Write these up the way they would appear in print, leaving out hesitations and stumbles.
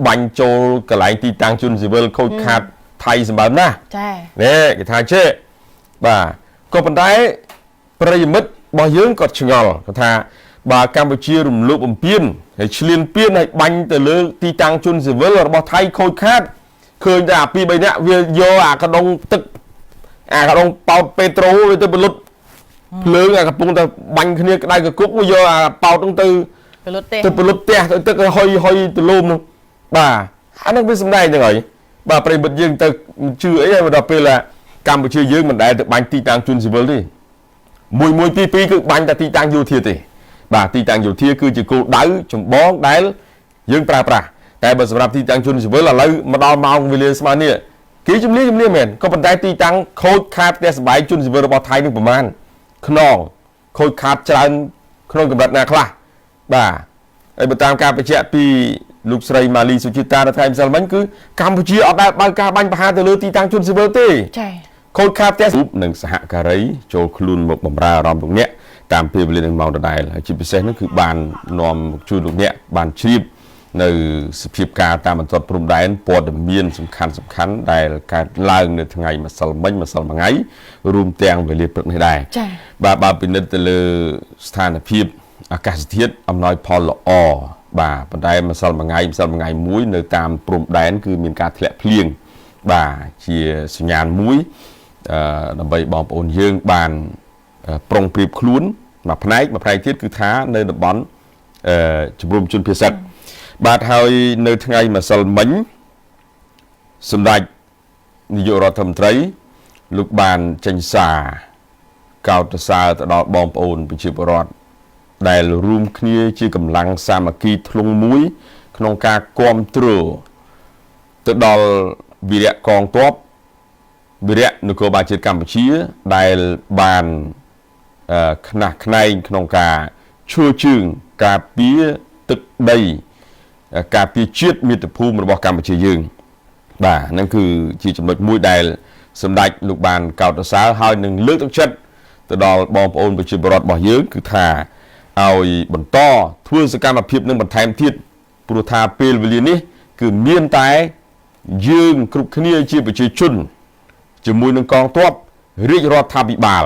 បាញ់ចូលកន្លែងទីតាំងជនស៊ីវិលខូចខាតថៃសម្បើមណាស់ ចា នេះគេថាចេះបាទក៏ប៉ុន្តែប្រិយមិត្តរបស់យើងក៏ឆ្ងល់គាត់ថាបើកម្ពុជារំលោភបំពានហើយឈ្លានពានហើយបាញ់ទៅលើទីតាំងជនស៊ីវិលរបស់ថៃខូចខាតឃើញតែអាពីរបីនាក់វាយកអាកដុងទឹកអាកដុងប៉ោតពេត្រូវាទៅបលុតភ្លើងអាកំពុងតែបាញ់គ្នាក្តៅកគុកវាយកអាប៉ោតហ្នឹងទៅ ពលុតទេ ទៅពលុតផ្ទះទៅទឹកឲ្យហុយហុយទលំនោះបាទអាហ្នឹងវាសំដែងហ្នឹងហើយបាទប្រិយមិត្តយើងទៅជឿអីហើយមកដល់ពេលថាកម្ពុជាយើងមិនដែលទៅបាញ់ទីតាំងជនស៊ីវិលទេមួយមួយពីរពីរគឺបាញ់តែទីតាំងយោធាទេបាទទីតាំងយោធាគឺជាគោលដៅចម្បងដែលយើងប្រើប្រាស់តែបើសម្រាប់ទីតាំងជនស៊ីវិលឥឡូវមកដល់ម៉ោងវេលាស្មើនេះគេជំលាជំលាមែនក៏ប៉ុន្តែទីតាំងខូចខាតផ្ទះសម្បែងជនស៊ីវិលរបស់ថៃនឹងប្រមាណខ្នងខូចខាតច្រើនក្នុងកម្រិតណាខ្លះបាទហើយបើតាមការបញ្ជាក់ពីលោកស្រីម៉ាលីសុជីតានៅថ្ងៃម្សិលមិញគឺកម្ពុជាអត់ដែលបើកការបាញ់ប្រហារទៅលើទីតាំងជនស៊ីវិលទេ ចា ខូចខាតផ្ទះរូបនិងសហការីចូលខ្លួនមកបំរើអារម្មណ៍លោកអ្នកតាមពេលវេលានឹងម៉ោងដដែលហើយជាពិសេសនោះគឺបាននាំមកជួយលោកអ្នកបានជ្រាបនៅសភាពការតាមបន្ទាត់ព្រំដែនព័ត៌មានសំខាន់សំខាន់ដែលកើតឡើងនៅថ្ងៃម្សិលមិញម្សិលមួយថ្ងៃរួមទាំងវេលាព្រឹកនេះដែរ ចា បាទបើពិនិត្យទៅលើស្ថានភាពអាកាសធាតុអំណោយផលល្អបាទប៉ុន្តែម្សិលមួយថ្ងៃម្សិលមួយថ្ងៃមួយនៅតាមព្រំដែនគឺមានការធ្លាក់ភ្លៀងបាទជាសញ្ញាណមួយដើម្បីបងប្អូនយើងបានប្រុងប្រៀបខ្លួនមួយផ្នែកមួយផ្នែកទៀតគឺថានៅតំបន់ជំរំជនភាសិតបាទហើយនៅថ្ងៃម្សិលមិញសម្ដេចនាយករដ្ឋមន្ត្រីលោកបានចេញសារកោតសរសើរទៅដល់បងប្អូនប្រជាពលរដ្ឋដែលរួមគ្នាជាកម្លាំងសាមគ្គីធ្លុងមួយក្នុងការគ្រប់គ្រងទៅដល់វីរៈកងទ័ពវីរៈនគរបាលជាតិកម្ពុជាដែលបានខ្នះខ្នែងក្នុងការឈរជើងការពារទឹកដីការពារជាតិមាតុភូមិរបស់កម្ពុជាយើងបាទហ្នឹងគឺជាចំណុចមួយដែលសម្ដេចលោកបានកោតសរសើរហើយនឹងលើកទឹកចិត្តទៅដល់បងប្អូនប្រជាពលរដ្ឋរបស់យើងគឺថាឲ្យបន្តធ្វើសកម្មភាពនឹងបន្ថែមទៀតព្រោះថាពេលវេលានេះគឺមានតែយើងគ្រប់គ្នាជាប្រជាជនជាមួយនឹងកងទ័ពរាជរដ្ឋាភិបាល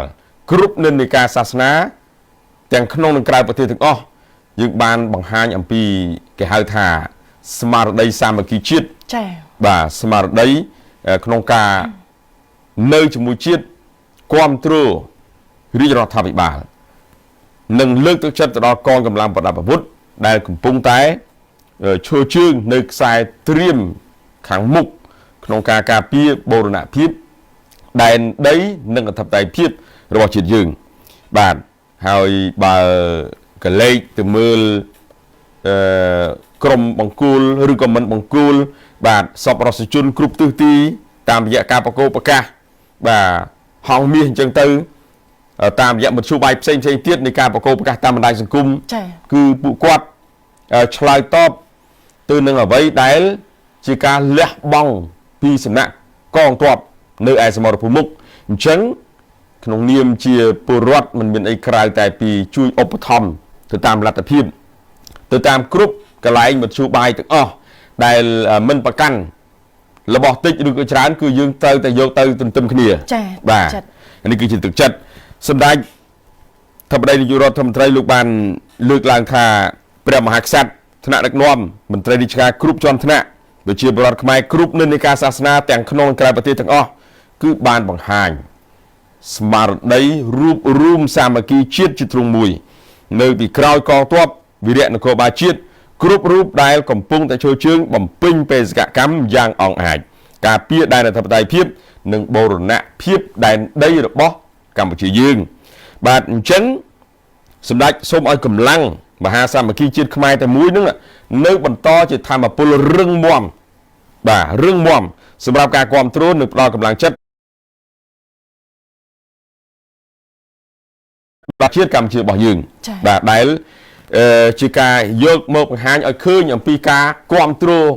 គ្រប់និន្នាការសាសនាទាំងក្នុងនិងក្រៅប្រទេសទាំងអស់យើងបានបង្ហាញអំពីគេហៅថាស្មារតីសាមគ្គីជាតិ ចា បាទស្មារតីក្នុងការនៅជាមួយជាតិគ្រប់គ្រងរាជរដ្ឋាភិបាលនិងលើកទឹកចិត្តទៅដល់កងកម្លាំងប្រដាប់អាវុធដែលកំពុងតែឈរជើងនៅខ្សែត្រៀមខាងមុខក្នុងការការពារបូរណភាពដែនដីនិងអធិបតេយ្យភាពរបស់ជាតិយើងបាទហើយបើកលេចទៅមើលក្រមបង្គោលឬក៏មិនបង្គោលបាទសពរសជនគ្រប់ទិសទីតាមរយៈការបកោប្រកាសបាទហងមាសអញ្ចឹងទៅតាមរយៈមធ្យោបាយផ្សេងផ្សេងទៀតនៃការបកោប្រកាសតាមបណ្ដាញសង្គម ចា គឺពួកគាត់ឆ្លើយតបទៅនឹងអ្វីដែលជាការលះបង់ពីសំណាក់កងទ័ពនៅឯសមរភូមិមុខអញ្ចឹងក្នុងនាមជាពលរដ្ឋមិនមានអីក្រៅតែពីជួយឧបត្ថម្ភទៅតាមលទ្ធភាពទៅតាមគ្រប់កន្លែងមធ្យោបាយទាំងអស់ដែលមិនប្រកាន់របស់តិចឬក៏ច្រើនគឺយើងត្រូវតែយកទៅទន្ទឹមគ្នា ចា បាទនេះគឺជាទឹកចិត្តសម្ដេចធិបតីនាយករដ្ឋមន្ត្រីលោកបានលើកឡើងថាព្រះមហាក្សត្រថ្នាក់ដឹកនាំមន្ត្រីរាជការគ្រប់ជាន់ថ្នាក់ប្រជាពលរដ្ឋខ្មែរគ្រប់និន្នាការសាសនាទាំងក្នុងនិងក្រៅប្រទេសទាំងអស់គឺបានបង្ហាញស្មារតីរួបរួមសាមគ្គីជាតិជាទ្រង់មួយនៅពីក្រោយកងទ័ពវីរៈនគរបាលជាតិគ្រប់រូបដែលកំពុងតែឈរជើងបំពេញបេសកកម្មយ៉ាងអង់អាចការពារដែនអធិបតេយ្យភាពនិងបូរណភាពដែនដីរបស់កម្ពុជាយើងបាទអញ្ចឹងសម្ដេចសូមឲ្យកម្លាំងមហាសាមគ្គីជាតិខ្មែរតែមួយនឹងនៅបន្តជាធម្មពលរឹងមាំបាទរឹងមាំសម្រាប់ការគ្រប់គ្រងនិងផ្ដល់កម្លាំងចិត្តដល់ជាតិកម្ពុជារបស់យើងបាទដែលជាការយកមកបង្ហាញឲ្យឃើញអំពីការគ្រប់គ្រង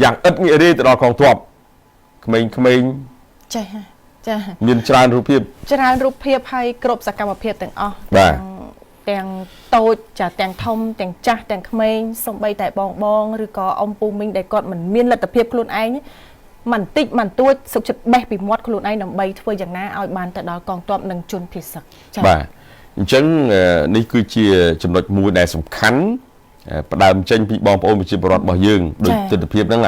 យ៉ាងឥតងាករេទៅដល់កងទ័ពក្មេងៗ ចាចា មានច្រើនរូបភាព ច្រើនរូបភាពហើយគ្រប់សកម្មភាពទាំងអស់ បាទ ទាំង ទាំងតូចចាទាំងធំទាំងចាស់ទាំងក្មេងសូម្បីតែបងបងឬក៏អ៊ំពូមីងដែលគាត់មិនមានលទ្ធភាពខ្លួនឯងមិនតិចមិនទួចសុខចិត្តបេះពីមាត់ខ្លួនឯងដើម្បីធ្វើយ៉ាងណាឲ្យបានទៅដល់កងទ័ពនិងជនភៀសសឹកចា៎ បាទអញ្ចឹងនេះគឺជាចំណុចមួយដែលសំខាន់ផ្ដើមចេញពីបងប្អូនប្រជាពលរដ្ឋរបស់យើងដោយទិដ្ឋភាពហ្នឹង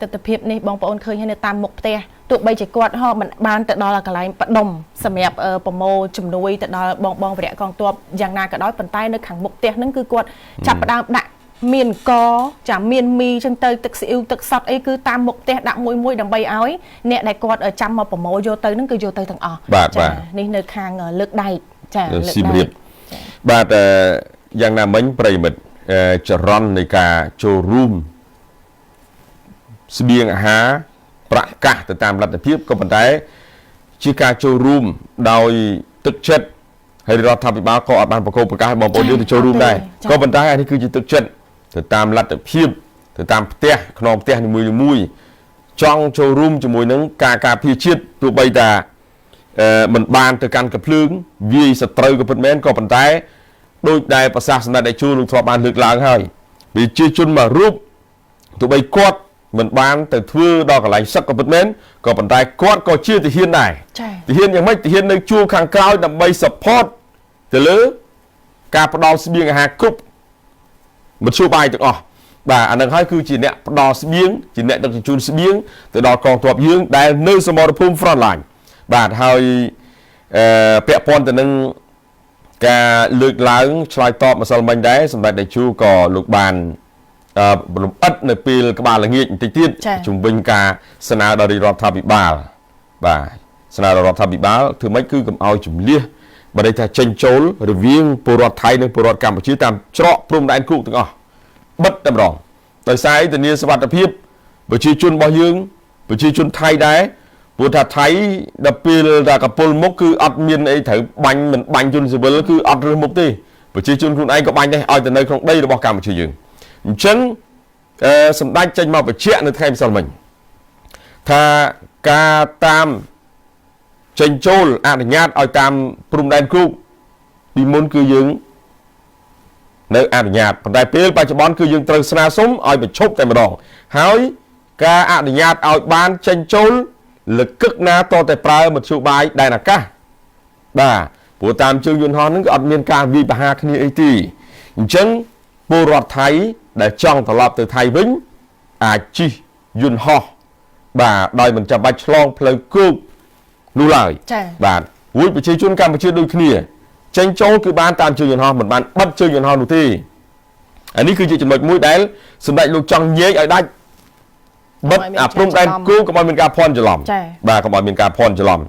ទិដ្ឋភាពនេះបងប្អូនឃើញហើយនៅតាមមុខផ្ទះទោះបីជាគាត់ហោមិនបានទៅដល់កន្លែងបដុំសម្រាប់ប្រមូលជំនួយទៅដល់បងបងវរៈកងទ័ពយ៉ាងណាក៏ដោយប៉ុន្តែនៅខាងមុខផ្ទះហ្នឹងគឺគាត់ចាប់ផ្ដើមដាក់មានកចាមានមីចឹងទៅទឹកស៊ីអ៊ីវទឹកសតអីគឺតាមមុខផ្ទះដាក់មួយមួយដើម្បីឲ្យអ្នកដែលគាត់ចាំមកប្រមូលយកទៅហ្នឹងគឺយកទៅទាំងអស់ចានេះនៅខាងលើកដែកចាលើកដែក បាទយ៉ាងណាមិញប្រិយមិត្តចរន្តនៃការចូលរួមស្បៀងអាហារប្រកាសទៅតាមលទ្ធភាពក៏ប៉ុន្តែជាការចូលរួមដោយទឹកចិត្តហើយរដ្ឋាភិបាលក៏អត់បានប្រកបប្រកាសឲ្យបងប្អូនយើងទៅចូលរួមដែរក៏ប៉ុន្តែនេះគឺជាទឹកចិត្តទៅតាមលទ្ធភាពទៅតាមផ្ទះខ្នងផ្ទះនីមួយៗចង់ចូលរួមជាមួយនឹងការការពារជាតិទោះបីតាមិនបានទៅកាន់កភ្លើងវាយសត្រូវក៏ពិតមែនក៏ប៉ុន្តែដោយដែលប្រសាសន៍សម្ដេចតេជោលោកធ្លាប់បានលើកឡើងហើយប្រជាជនមួយរូបទោះបីគាត់មិនបានទៅធ្វើដល់កន្លែងសឹកក៏ពិតមែនក៏ប៉ុន្តែគាត់ក៏ជាទាហានដែរទាហានយ៉ាងម៉េចទាហាននៅជួរខាងក្រោយដើម្បី support ទៅលើការផ្ដល់ស្បៀងអាហារគ្រប់មធ្យោបាយទាំងអស់បាទអានឹងហើយគឺជាអ្នកផ្ដល់ស្បៀងជាអ្នកដឹកជញ្ជូនស្បៀងទៅដល់កងទ័ពយើងដែលនៅសមរភូមិ front line បាទហើយពាក់ព័ន្ធទៅនឹងការលើកឡើងឆ្លើយតបម្សិលមិញដែរសម្ដេចតេជោក៏លោកបានលំអិតនៅពេលក្បាលល្ងាចបន្តិចទៀតជំវិញការស្នើដល់រាជរដ្ឋាភិបាលបាទស្នើដល់រដ្ឋាភិបាលធ្វើម៉េចគឺកុំឲ្យជំលះបើន័យថាចេញចូលរវាងពលរដ្ឋថៃនិងពលរដ្ឋកម្ពុជាតាមច្រកព្រំដែនគោកទាំងអស់បិទតែម្ដងដោយសារធានាសុវត្ថិភាពប្រជាជនរបស់យើងប្រជាជនថៃដែរព្រោះថាថៃដល់ពេលតែកពុលមុខគឺអត់មានអីត្រូវបាញ់មិនបាញ់ជនស៊ីវិលគឺអត់រើសមុខទេប្រជាជនខ្លួនឯងក៏បាញ់ដែរឲ្យទៅនៅក្នុងដីរបស់កម្ពុជាយើងអញ្ចឹងសម្ដេចចេញមកបញ្ជាក់នៅថ្ងៃម្សិលមិញថាការតាមចេញចូលអនុញ្ញាតឲ្យតាមព្រំដែនគោកពីមុនគឺយើងនៅអនុញ្ញាតប៉ុន្តែពេលបច្ចុប្បន្នគឺយើងត្រូវស្នើសុំឲ្យបញ្ឈប់តែម្ដងហើយការអនុញ្ញាតឲ្យបានចេញចូលលកឹកណាតតែប្រើមធ្យោបាយដែនអាកាសបាទព្រោះតាមជើងយន្តហោះហ្នឹងក៏អត់មានការវាយប្រហារគ្នាអីទេអញ្ចឹងពលរដ្ឋថៃដែលចង់ត្រឡប់ទៅថៃវិញអាចជិះយន្តហោះបាទដោយមិនចាំបាច់ឆ្លងផ្លូវគោកនោះឡើយបាទរួចប្រជាជនកម្ពុជាដូចគ្នាចេញចូលគឺបានតាមជើងយន្តហោះមិនបានបិទជើងយន្តហោះនោះទេអានេះគឺជាចំណុចមួយដែលសម្ដេចលោកចង់ញែកឲ្យដាច់បិទអាព្រំដែនគោកកុំឲ្យមានការភ័ន្តច្រឡំបាទកុំឲ្យមានការភ័ន្តច្រឡំ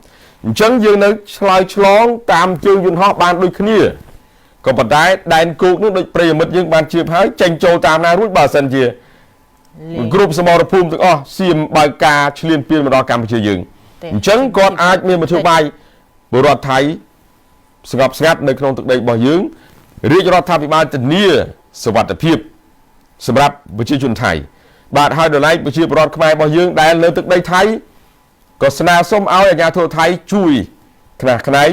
អញ្ចឹងយើងនៅឆ្លើយឆ្លងតាមជើងយន្តហោះបានដូចគ្នាក៏ប៉ុន្តែដែនគោកនោះដូចប្រិយមិត្តយើងបានជឿហើយចេញចូលតាមណារួចបើសិនជាគ្រប់សមរភូមិទាំងអស់សៀមបើកការឈ្លានពានមកដល់កម្ពុជាយើងអញ្ចឹងគាត់អាចមានមធ្យោបាយពលរដ្ឋថៃស្ងប់ស្ងាត់នៅក្នុងទឹកដីរបស់យើងរាជរដ្ឋាភិបាលធានាសុវត្ថិភាពសម្រាប់ប្រជាជនថៃបាទហើយដល់ឡែកប្រជាពលរដ្ឋខ្មែររបស់យើងដែលនៅទឹកដីថៃក៏ស្នើសុំឲ្យអាជ្ញាធរថៃជួយខ្នះខ្នែង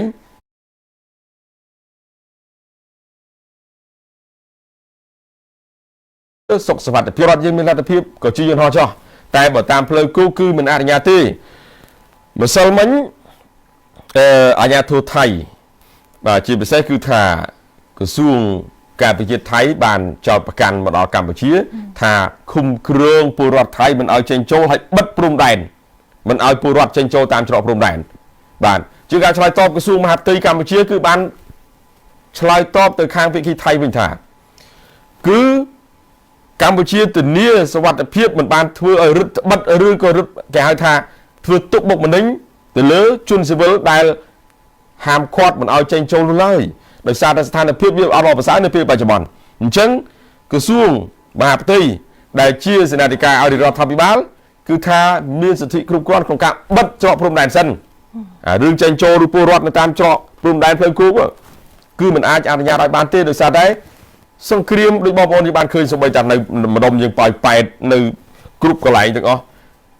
សុខសុវត្ថិភាពរដ្ឋយើងមានលទ្ធភាពក៏ជិះយន្តហោះចោះតែបើតាមផ្លូវគោកគឺមិនអនុញ្ញាតទេម្សិលមិញអាជ្ញាធរថៃបាទជាពិសេសគឺថាក្រសួងការពារជាតិថៃបានចោទប្រកាន់មកដល់កម្ពុជាថាឃុំគ្រងពលរដ្ឋថៃមិនឲ្យចេញចូលហើយបិទព្រំដែនមិនឲ្យពលរដ្ឋចេញចូលតាមច្រកព្រំដែនបាទជាការឆ្លើយតបក្រសួងមហាផ្ទៃកម្ពុជាគឺបានឆ្លើយតបទៅខាងភាគីថៃវិញថាគឺកម្ពុជាធានាសុវត្ថិភាពមិនបានធ្វើឲ្យរឹតត្បិតឬក៏រឹតគេហៅថាធ្វើទុកបុកម្នេញទៅលើជនស៊ីវិលដែលហាមឃាត់មិនឲ្យចេញចូលនោះឡើយដោយសារតែស្ថានភាពវាអត់ល្អប្រសើរនៅពេលបច្ចុប្បន្នអញ្ចឹងក្រសួងមហាផ្ទៃដែលជាសេនាធិការឲ្យរដ្ឋាភិបាលគឺថាមានសិទ្ធិគ្រប់គ្រាន់ក្នុងការបិទច្រកព្រំដែនសិនរឿងចេញចូលឬពលរដ្ឋនៅតាមច្រកព្រំដែនផ្លូវគោកគឺមិនអាចអនុញ្ញាតឲ្យបានទេដោយសារតែសង្គ្រាមដូចបងប្អូនយើងបានឃើញសូម្បីតែនៅម្ដុំយើងប៉ោយប៉ែតនៅគ្រប់កន្លែងទាំងអស់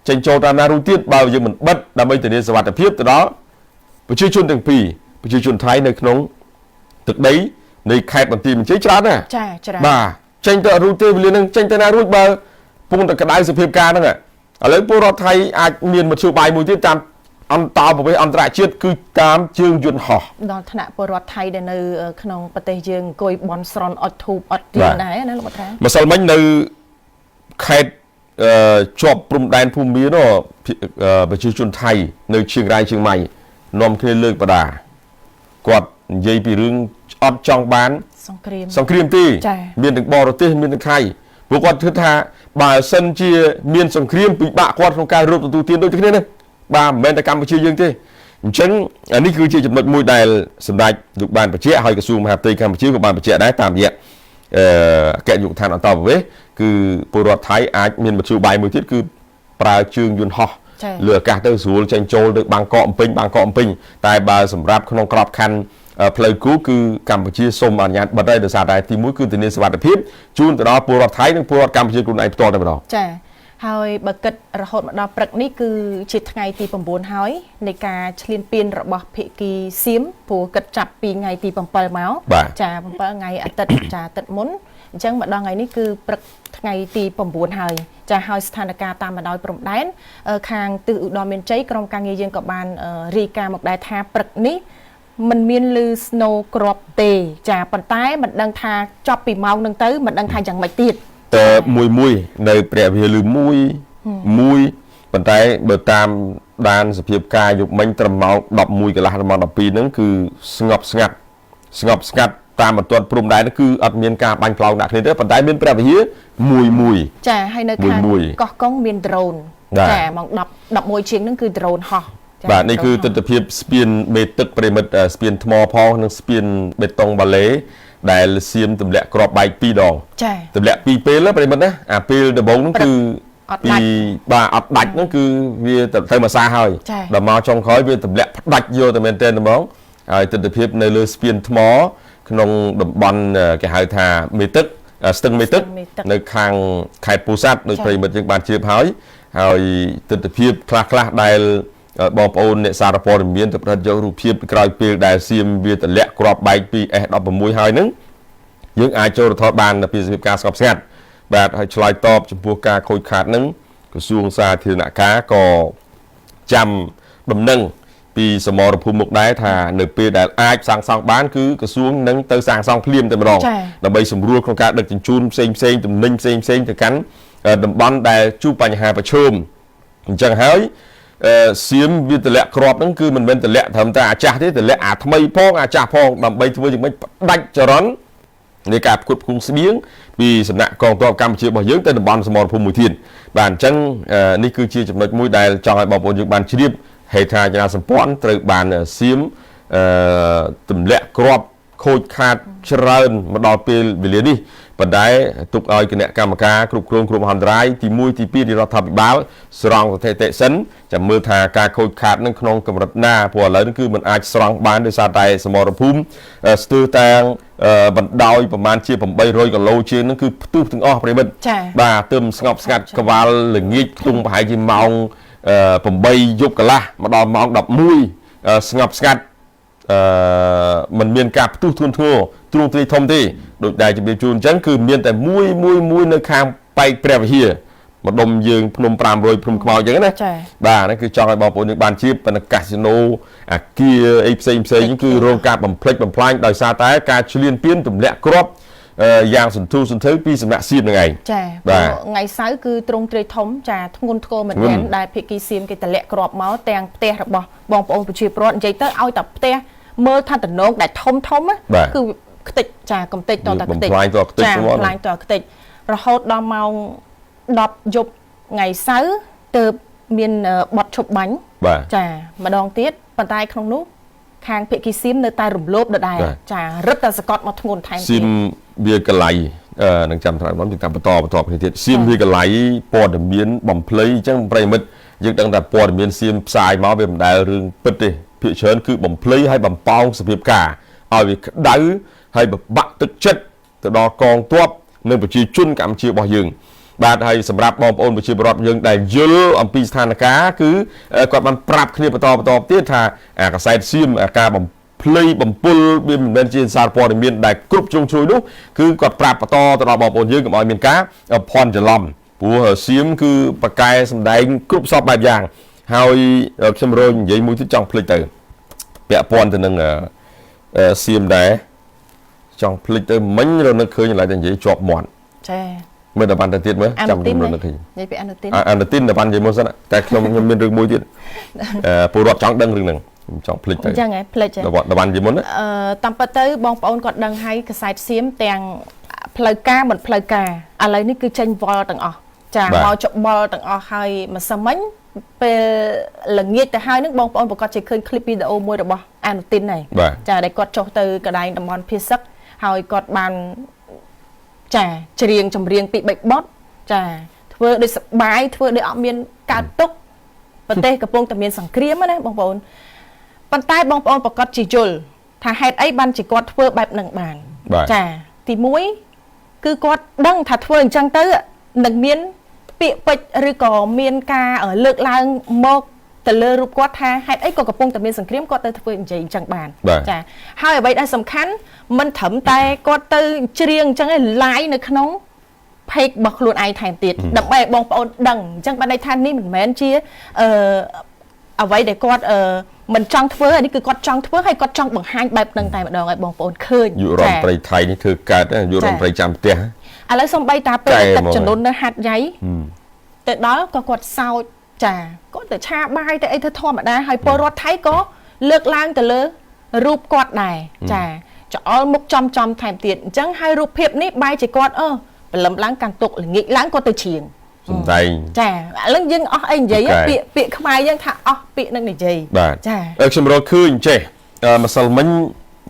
ចេញចូលតាមណារួចទៀតបើយើងមិនបិទដើម្បីធានាសុវត្ថិភាពទៅដល់ប្រជាជនទាំងពីរប្រជាជនថៃនៅក្នុងទឹកដី នៃខេត្តបន្ទាយមានជ័យច្រើនណាស់ ចាច្រើន បាទចេញទៅអត់រួចទេវេលាហ្នឹងចេញទៅណារួចបើពងតែក្តៅសភាពការហ្នឹងឥឡូវពលរដ្ឋថៃអាចមានមធ្យោបាយមួយទៀតតាមអន្តោប្រវេសន៍អន្តរជាតិគឺតាមជើងយន្តហោះ ដល់ថ្នាក់ពលរដ្ឋថៃដែលនៅក្នុងប្រទេសយើងអង្គុយបន់ស្រន់អត់ធូបអត់ទៀនដែរណាលោកអត្រា ម្សិលមិញនៅខេត្តជាប់ព្រំដែនភូមានោះប្រជាជនថៃនៅឈៀងរ៉ៃឈៀងម៉ៃនាំគ្នាលើកបដាគាត់និយាយពីរឿងអត់ចង់បាន សង្គ្រាម សង្គ្រាមទេមានទាំងបរទេសមានទាំងថៃពួកគាត់គិតថាបើសិនជាមានសង្គ្រាមពិបាកគាត់ក្នុងការរកទទួលទានដូចគ្នានេះបាទមិនមែនតែកម្ពុជាយើងទេអញ្ចឹងនេះគឺជាចំណុចមួយដែលសម្ដេចលោកបានបញ្ជាក់ហើយក្រសួងមហាផ្ទៃកម្ពុជាក៏បានបញ្ជាក់ដែរតាមរយៈអគ្គនាយកដ្ឋានអន្តោប្រវេសន៍គឺពលរដ្ឋថៃអាចមានមធ្យោបាយមួយទៀតគឺប្រើជើងយន្តហោះលើអាកាសទៅស្រួលចេញចូលទៅបាងកកអំពេញបាងកកអំពេញតែបើសម្រាប់ក្នុងក្របខ័ណ្ឌផ្លូវគូគឺកម្ពុជាសូមអនុញ្ញាតបិទហើយដោយសារតែទីមួយគឺធានាសុវត្ថិភាពជូនទៅដល់ពលរដ្ឋថៃនិងពលរដ្ឋកម្ពុជាខ្លួនឯងផ្ទាល់តែម្ដង ចាហើយបើគិតរហូតមកដល់ព្រឹកនេះគឺជាថ្ងៃទី9ហើយនៃការឈ្លានពានរបស់ភាគីសៀមព្រោះគិតចាប់ពីថ្ងៃទី7មកចា7ថ្ងៃអាទិត្យចាអាទិត្យមុនអញ្ចឹងមកដល់ថ្ងៃនេះគឺព្រឹកថ្ងៃទី9ហើយចាហើយស្ថានភាពតាមបណ្ដោយព្រំដែនខាងទិសឧត្តរមានជ័យក្រុមការងារយើងក៏បានរាយការណ៍មកដែរថាព្រឹកនេះมันមានលឺ snow ក្របទេចាប៉ុន្តែមិនដឹងថាចប់ពីម៉ោងនឹងទៅមិនដឹងថាយ៉ាងម៉េចទៀត តើមួយមួយនៅព្រះវិហារលឺមួយមួយប៉ុន្តែបើតាមដានសភាពការយប់មិញត្រឹមម៉ោង11កន្លះដល់ម៉ោង12ហ្នឹងគឺស្ងប់ស្ងាត់ស្ងប់ស្ងាត់តាមបន្ទាត់ព្រំដែនគឺអត់មានការបាញ់ផ្លោងដាក់គ្នាទេប៉ុន្តែមានព្រះវិហារមួយមួយ ចាហើយនៅខាងកោះកុងមានដ្រូនចាម៉ោង10 11ជាងហ្នឹងគឺដ្រូនហោះ បាទនេះគឺទិដ្ឋភាពស្ពានមេទឹកប្រិមិត្តស្ពានថ្មផងនិងស្ពានបេតុងបាឡេដែលសៀមទម្លាក់គ្រាប់បែក2ដង ចា ទម្លាក់2ពេលប្រិមិត្តណាអាពេលដំបូងហ្នឹងគឺពីបាទអត់ដាច់ហ្នឹងគឺវាទៅមួយសាហើយដល់មកចុងក្រោយវាទម្លាក់ផ្ដាច់យកតែមែនទែនហ្មងហើយទិដ្ឋភាពនៅលើស្ពានថ្មក្នុងតំបន់គេហៅថាមេទឹកស្ទឹងមេទឹកនៅខាងខេត្តពោធិ៍សាត់ដោយប្រិមិត្តយើងបានជ្រាបហើយហើយទិដ្ឋភាពខ្លះៗដែលបងប្អូនអ្នកសារព័ត៌មានទៅប្រឌិតយករូបភាពក្រោយពេលដែលសៀមវាទម្លាក់គ្រាប់បែកពី S16 ហើយហ្នឹងយើងអាចចូលថតបានពីសភាពការស្ងប់ស្ងាត់បាទហើយឆ្លើយតបចំពោះការខូចខាតហ្នឹងក្រសួងសាធារណការក៏ចាំដំណឹងពីសមរភូមិមុខដែរថានៅពេលដែលអាចសាងសង់បានគឺក្រសួងនឹងទៅសាងសង់ភ្លាមតែម្ដងដើម្បីសម្រួលក្នុងការដឹកជញ្ជូនផ្សេងផ្សេងទំនិញផ្សេងផ្សេងទៅកាន់តំបន់ដែលជួបបញ្ហាប្រឈមអញ្ចឹងហើយសៀមវាទម្លាក់គ្រាប់ហ្នឹងគឺមិនមែនទម្លាក់ត្រឹមតែអាចាស់ទេទម្លាក់អាថ្មីផងអាចាស់ផងដើម្បីធ្វើយ៉ាងម៉េចផ្ដាច់ចរន្តនៃការផ្គត់ផ្គង់ស្បៀងពីសំណាក់កងទ័ពកម្ពុជារបស់យើងទៅតំបន់សមរភូមិមួយទៀតបាទអញ្ចឹងនេះគឺជាចំណុចមួយដែលចង់ឲ្យបងប្អូនយើងបានជ្រាបហេដ្ឋារចនាសម្ព័ន្ធត្រូវបានសៀមទម្លាក់គ្រាប់ខូចខាតច្រើនមកដល់ពេលវេលានេះប៉ុន្តែទុកឲ្យគណៈកម្មការគ្រប់គ្រងគ្រោះមហន្តរាយទី1ទី2នៃរដ្ឋាភិបាលស្រង់ស្ថិតិសិនចាំមើលថាការខូចខាតនឹងក្នុងកម្រិតណាព្រោះឥឡូវនេះគឺมันអាចស្រង់បានដោយសារតែសមរភូមិស្ទើរតែបណ្ដោយប្រមាណជា800គីឡូជាងនឹងគឺផ្ទុះទាំងអស់ប្រិមិត្តបាទទើបស្ងប់ស្ងាត់ក្បាលល្ងាចខ្ទង់ប្រហែលជាម៉ោង8យប់កន្លះមកដល់ម៉ោង11ស្ងប់ស្ងាត់มันមានការផ្ទុះធ្ងន់ធ្ងរទ្រង់ទ្រាយធំទេដោយដែលជំរាបជូនអញ្ចឹងគឺមានតែមួយមួយមួយនៅខាងប៉ែកព្រះវិហារម្ដុំយើងភ្នំ500ភ្នំខ្មៅអញ្ចឹងណាបាទហ្នឹងគឺចង់ឲ្យបងប្អូនយើងបានជ្រាបប៉ុន្តែកាស៊ីណូអាគារអីផ្សេងផ្សេងគឺរងការបំផ្លិចបំផ្លាញដោយសារតែការឈ្លានពានទម្លាក់គ្រាប់យ៉ាងសន្ធូសន្ធៅពីសំណាក់សៀមហ្នឹងឯង ចាបាទថ្ងៃសៅរ៍គឺទ្រង់ទ្រាយធំចាធ្ងន់ធ្ងរមែនទែនដែលភាគីសៀមគេទម្លាក់គ្រាប់មកទាំងផ្ទះរបស់បងប្អូនប្រជាពលរដ្ឋនិយាយទៅឲ្យតែផ្ទះមើលថាតំណងដែលធំធំគឺខ្ទេចចាកំទេចតតែខ្ទេច បំផ្លាញតខ្ទេច បំផ្លាញតខ្ទេចរហូតដល់ម៉ោង10យប់ថ្ងៃសៅរ៍ទើបមានបទឈប់បាញ់ចាម្ដងទៀតប៉ុន្តែក្នុងនោះខាងភាគីសៀមនៅតែរំលោភដដែលចារឹតតែសកត់មកធ្ងន់ថែមទៀតសៀមវាកលៃនឹងចាំត្រាំយើងតាមបន្តបន្តគ្នាទៀតសៀមវាកលៃព័ត៌មានបំភ្លៃអញ្ចឹងប្រិមិត្តយើងដឹងថាព័ត៌មានសៀមផ្សាយមកវាមិនដែលរឿងពិតទេភាគច្រើនគឺបំភ្លៃហើយបំប៉ោងសភាពការឲ្យវាក្តៅហើយបបាក់ទឹកចិត្តទៅដល់កងទ័ពនិងប្រជាជនកម្ពុជារបស់យើងបាទហើយសម្រាប់បងប្អូនប្រជាពលរដ្ឋយើងដែលយល់អំពីស្ថានភាពគឺគាត់បានប្រាប់គ្នាបន្តបន្តទៀតថាអាកាសែតសៀមអាការបំភ្ល ភ្លៃបំពុលវាមិនមែនជាសារព័ត៌មានដែលគ្រប់ជ្រុងជ្រោយនោះគឺគាត់ប្រាប់បន្តទៅដល់បងប្អូនយើងកុំឲ្យមានការភ័ន្តច្រឡំព្រោះសៀមគឺប្រកែសម្ដែងគ្រប់សពបែបយ៉ាងហើយខ្ញុំរនិយាយមួយទៀតចង់ភ្លេចទៅពាក់ព័ន្ធទៅនឹងសៀមដែរចង់ភ្លេចទៅមិញរនឹកឃើញឡើយតែនិយាយជាប់មាត់ចាមើលដល់បានទៅទៀតមើលចាំខ្ញុំរនឹកឃើញនិយាយពីអនុទិនអនុទិនដល់បាននិយាយមុនសិនតែខ្ញុំមានរឿងមួយទៀតពលរដ្ឋចង់ដឹងរឿងហ្នឹងខ្ញុំចង់ភ្លេចទៅអញ្ចឹងហ៎ភ្លេចដល់បាននិយាយមុនណាតាមពិតទៅបងប្អូនគាត់ដឹងហើយកសែតសៀមទាំងផ្លូវការមិនផ្លូវការឥឡូវនេះគឺចេញវល់ទាំងអស់ចាមកច្បល់ទាំងអស់ហើយម្សិលមិញពេលល្ងាចទៅហើយនឹងបងប្អូនប្រកាសជាឃើញคลิปវីដេអូមួយរបស់អនុទិនហើយចាដែលគាត់ចុះទៅកន្លែងតំបន់ភាសឹកហើយគាត់បានចាច្រៀងចម្រៀងពី3បទចាធ្វើដូចសបាយធ្វើដូចអត់មានកើតទុកប្រទេសកំពុងតែមានសង្គ្រាមណាបងប្អូនប៉ុន្តែបងប្អូនប្រកាសជាយល់ថាហេតុអីបានជាគាត់ធ្វើបែបនឹងបានចាទី1គឺគាត់ដឹងថាធ្វើអញ្ចឹងទៅនឹងមានពាក្យពេចន៍ឬក៏មានការលើកឡើងមកទៅលើរូបគាត់ថាហេតុអីក៏កំពុងតែមានសង្គ្រាមគាត់ទៅធ្វើនិយាយអញ្ចឹងបានចាហើយអ្វីដែលសំខាន់មិនត្រឹមតែគាត់ទៅច្រៀងអញ្ចឹងឯង live នៅក្នុង page របស់ខ្លួនឯងថែមទៀតដើម្បីឲ្យបងប្អូនដឹងអញ្ចឹងបានន័យថានេះមិនមែនជាអ្វីដែលគាត់មិនចង់ធ្វើនេះគឺគាត់ចង់ធ្វើហើយគាត់ចង់បង្ហាញបែបហ្នឹងតែម្ដងឲ្យបងប្អូនឃើញយុរដ្ឋមន្ត្រីថៃនេះធ្វើកើតយុរដ្ឋមន្ត្រីចាំផ្ទះឥឡូវសំបីតាពេលទឹកចំនួននៅហាត់យ៉ៃទៅដល់ក៏គាត់សោចចាគាត់ទៅឆាបាយទៅអីទៅធម្មតាហើយពលរដ្ឋថៃក៏លើកឡើងទៅលើរូបគាត់ដែរចាច្អល់មុខចំចំថែមទៀតអញ្ចឹងហើយរូបភាពនេះបែរជាគាត់ព្រលឹមឡើងកាន់ទុកល្ងាចឡើងគាត់ទៅឈៀងសំដែងចាឥឡូវយើងអស់អីនិយាយពាក្យខ្មែរយើងថាអស់ពាក្យនឹងនិយាយចាខ្ញុំរកឃើញចេះម្សិលមិញ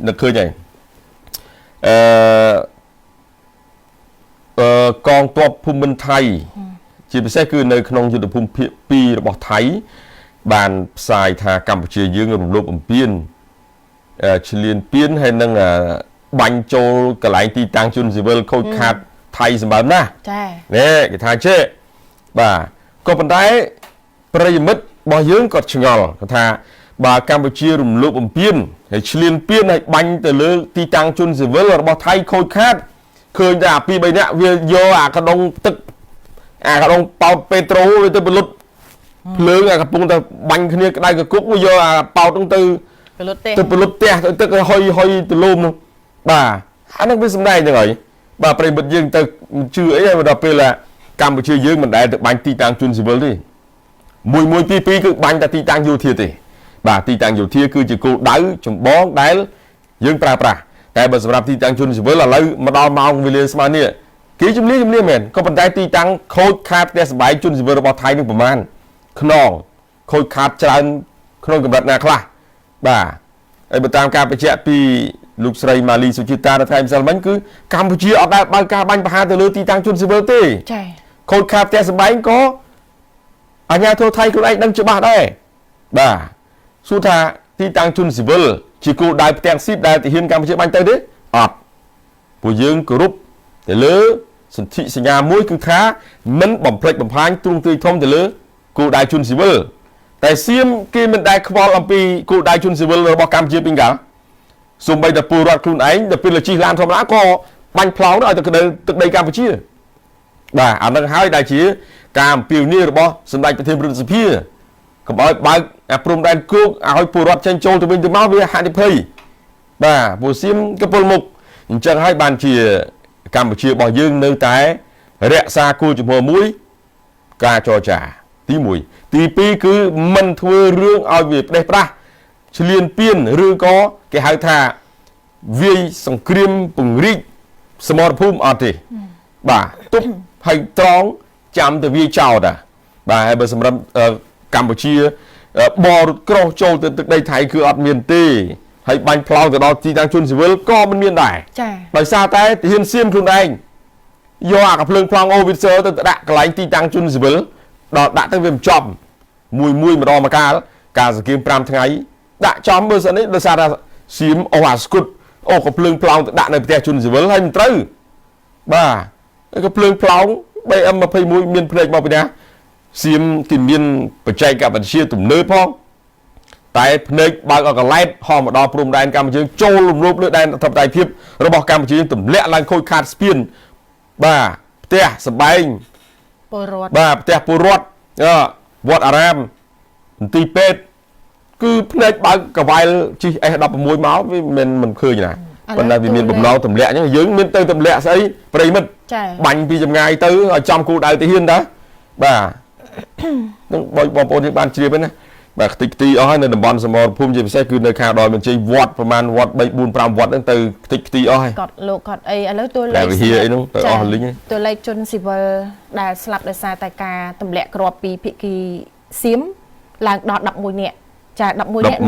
នឹកឃើញហើយកងទ័ពភូមិន្ទថៃជាពិសេសគឺនៅក្នុងយុទ្ធភូមិភាគ2របស់ថៃបានផ្សាយថាកម្ពុជាយើងរំលោភបំពានឈ្លានពានហើយនឹងបាញ់ចូលកន្លែងទីតាំងជនស៊ីវិលខូចខាតថៃសម្បើមណាស់ចានេះគេថាចេះបាទក៏ប៉ុន្តែប្រិយមិត្តរបស់យើងក៏ឆ្ងល់គាត់ថាបើកម្ពុជារំលោភបំពានហើយឈ្លានពានហើយបាញ់ទៅលើទីតាំងជនស៊ីវិលរបស់ថៃខូចខាតឃើញតែអា2 3នាក់វាយកអាកដុងទឹកអាកដុងប៉ោតពេត្រូវាទៅផលុតភ្លើងអាកំពុងតែបាញ់គ្នាក្តៅកគុកវាយកអាប៉ោតហ្នឹងទៅផលុតផ្ទះទៅផលុតផ្ទះទៅទឹកហុយហុយទលំនោះបាទអាហ្នឹងវាសំដែងហ្នឹងហើយបាទប្រិយមិត្តយើងទៅជឿអីហើយដល់ពេលកម្ពុជាយើងមិនដែលទៅបាញ់ទីតាំងជនស៊ីវិលទេ1 1 2 2គឺបាញ់តែទីតាំងយោធាទេបាទទីតាំងយោធាគឺជាគោលដៅចម្បងដែលយើងប្រើប្រាស់តែបើសម្រាប់ទីតាំងជនស៊ីវិលឥឡូវមកដល់ម៉ោងវេលាស្មើនេះគេជំនាញមែនក៏ប៉ុន្តែទីតាំងខូចខាតផ្ទះសម្បែងជនស៊ីវិលរបស់ថៃនឹងប្រមាណខ្នងខូចខាតច្រើនក្នុងកម្រិតណាខ្លះបាទហើយបើតាមការបញ្ជាក់ពីលោកស្រីម៉ាលីសុជីតានៅថ្ងៃម្សិលមិញគឺកម្ពុជាអត់ដែលបើកការបាញ់ប្រហារទៅលើទីតាំងជនស៊ីវិលទេចា៎ខូចខាតផ្ទះសម្បែងក៏អាជ្ញាធរថៃខ្លួនឯងដឹងច្បាស់ដែរបាទសួរថាទីតាំងជនស៊ីវិលជាគោលដៅផ្ទាំងស៊ីបដែលទាហានកម្ពុជាបាញ់ទៅទេអត់ពួកយើងគោរពទៅលើសន្ធិសញ្ញាមួយគឺថាមិនបំផ្លិចបំផ្លាញទ្រង់ទ្រាយធំទៅលើគោលដៅជនស៊ីវិលតែសៀមគេមិនដែលខ្វល់អំពីគោលដៅជនស៊ីវិលរបស់កម្ពុជាពីកាលសូម្បីតែពលរដ្ឋខ្លួនឯងដល់ពេលជិះឡានធម្មតាក៏បាញ់ផ្លោងឲ្យទៅទឹកដីកម្ពុជាបាទអានឹងហើយដែលជាការអំពាវនាវរបស់សម្ដេចប្រធានព្រឹទ្ធសភាកុំឲ្យបើកអាព្រំដែនគោកឲ្យពលរដ្ឋចេញចូលទៅវិញទៅមកវាហានិភ័យបាទពួកសៀមកពលមុខអញ្ចឹងហើយបានជាកម្ពុជារបស់យើងនៅតែរក្សាគោលជំហរមួយការចរចាទី1ទី2គឺមិនធ្វើរឿងឲ្យវាផ្ដេសផ្ដាស់ឈ្លានពានឬក៏គេហៅថាវាយសង្គ្រាមពង្រីកសមរភូមិអត់ទេបាទទប់ហើយត្រង់ចាំទៅវាយចោលតាបាទហើយបើសម្រាប់កម្ពុជាបរត់ក្រោះចូលទៅទឹកដីថៃគឺអត់មានទេហើយបាញ់ផ្លោងទៅដល់ទីតាំងជនស៊ីវិលក៏មិនមានដែរចា៎ដោយសារតែទាហានសៀមខ្លួនឯងយកអាកាភ្លើងផ្លោងអូវីសឺទៅដាក់កន្លែងទីតាំងជនស៊ីវិលដល់ដាក់ទៅវាមិនចំមួយមួយម្ដងមកកាលការសង្គ្រាម5ថ្ងៃដាក់ចំមើលសិននេះដោយសារថាសៀមអូអាស្គុតអូកាភ្លើងផ្លោងទៅដាក់នៅផ្ទះជនស៊ីវិលហើយមិនត្រូវបាទកាភ្លើងផ្លោង BM21 មានភ្នែកមកពីណាសៀមគេមានបច្ចេកវិទ្យាទំនើបផង តែភ្នែកបើកឲ្យកឡែតហោះមកដល់ព្រំដែនកម្ពុជាចូលលំលោភលើដែនអធិបតេយ្យភាពរបស់កម្ពុជាទម្លាក់ឡើងខូចខាតស្ពានបាទផ្ទះសម្បែង ពលរដ្ឋ បាទផ្ទះពលរដ្ឋវត្តអារាមមន្ទីរពេទ្យគឺភ្នែកបើកកវ៉ែលជិះ S16 មកវាមិនឃើញណាប៉ុន្តែវាមានបំណងទម្លាក់អញ្ចឹងយើងមានទៅទម្លាក់ស្អីប្រិមិត្តបាញ់ពីចម្ងាយទៅឲ្យចំគោលដៅទៅហ៊ានតាបាទនឹងបងប្អូនយើងបានជ្រាបហើយណាបាទខ្ទេចខ្ទីអស់ហើយនៅតំបន់សមរភូមិជាពិសេសគឺនៅខាងដយបញ្ជ័យវត្តប្រហែលវត្ត3 4 5វត្តហ្នឹងទៅខ្ទេចខ្ទីអស់ហើយ គាត់លោកគាត់អីឥឡូវតួលេខ វិហារអីហ្នឹងទៅអស់លីង តួលេខជនស៊ីវិលដែលស្លាប់ដោយសារតែការទម្លាក់គ្រាប់ពីភិក្ខីសៀមឡើងដល់11នាក់ចា11នាក់ 11នាក់110,000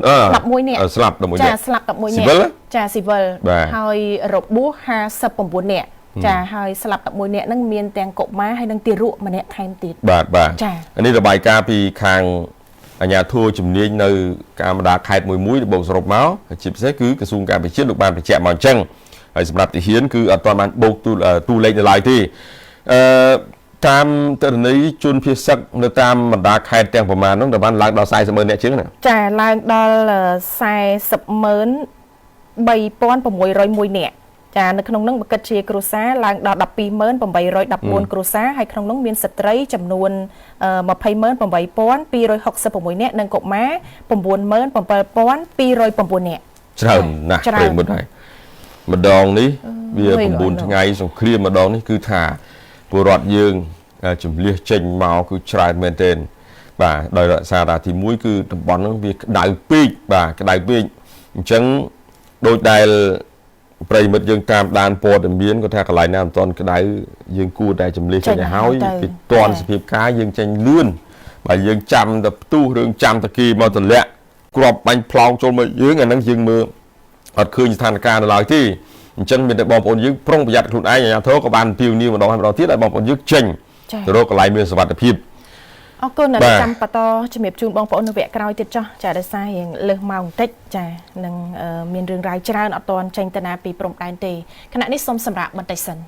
អឺ 11នាក់ ស្លាប់11នាក់ ចាស្លាប់11នាក់ចាស៊ីវិលហើយរបួស59នាក់ចាហើយស្លាប់11នាក់ហ្នឹងមានទាំងកុមារហើយនិងទារកម្នាក់ថែមទៀត បាទបាទនេះរបាយការណ៍ពីខាងអាជ្ញាធរជំនាញនៅកាមដាខេត្តមួយមួយបូកសរុបមកជាពិសេសគឺក្រសួងការពារជាតិលោកបានបញ្ជាក់មកអញ្ចឹងហើយសម្រាប់ទាហានគឺអត់ទាន់បានបូកទូលេខនៅឡើយទេអឺតាមទិន្នន័យជនភៀសសឹកនៅតាមបណ្ដាខេត្តទាំងប្រមាណហ្នឹងដែលបានឡើងដល់40,000នាក់ជាងណា ចាឡើងដល់403,601នាក់ចានៅក្នុងនោះបើគិតជាគ្រួសារឡើងដល់12814គ្រួសារហើយក្នុងនោះមានស្ត្រីចំនួន208,266នាក់និងកុមារ97,209នាក់ ច្រើនណាស់ប្រិយមិត្តហើយម្ដងនេះវា9ថ្ងៃសង្គ្រាមម្ដងនេះគឺថាពលរដ្ឋយើងជំលះចេញមកគឺច្រើនមែនទែនបាទដោយរក្សាតាទី1គឺតំបន់ហ្នឹងវាក្តៅពេកបាទក្តៅពេកអញ្ចឹងដោយដែលប្រិមិត្តយើងតាមដានព័ត៌មានគាត់ថាកន្លែងណាមិនទាន់ក្តៅយើងគួរតែជំលះចេញឲ្យហើយពីទាន់សភាពការយើងចេញលឿនបាទយើងចាំតែផ្ទុះរឿងចាំតគីមកទម្លាក់គ្រាប់បាញ់ផ្លោងចូលមកយើងអាហ្នឹងយើងមើលអត់ឃើញស្ថានភាពនៅឡើយទេអញ្ចឹងមានតែបងប្អូនយើងប្រុងប្រយ័ត្នខ្លួនឯងអាជ្ញាធរក៏បានពាវនាវម្ដងហើយម្ដងទៀតឲ្យបងប្អូនយើងចេញទៅរកកន្លែងមានសុវត្ថិភាព អរគុណដែលចាំបន្តជំរាបជូនបងប្អូននៅវគ្គក្រោយទៀតចោះចាដោយសាររៀងលើសម៉ោងបន្តិចចានឹងមានរឿងរ៉ាវច្រើនអត់ទាន់ចេញទៅណាពីព្រំដែនទេខណៈនេះសូមសម្រាប់បន្តិចសិន។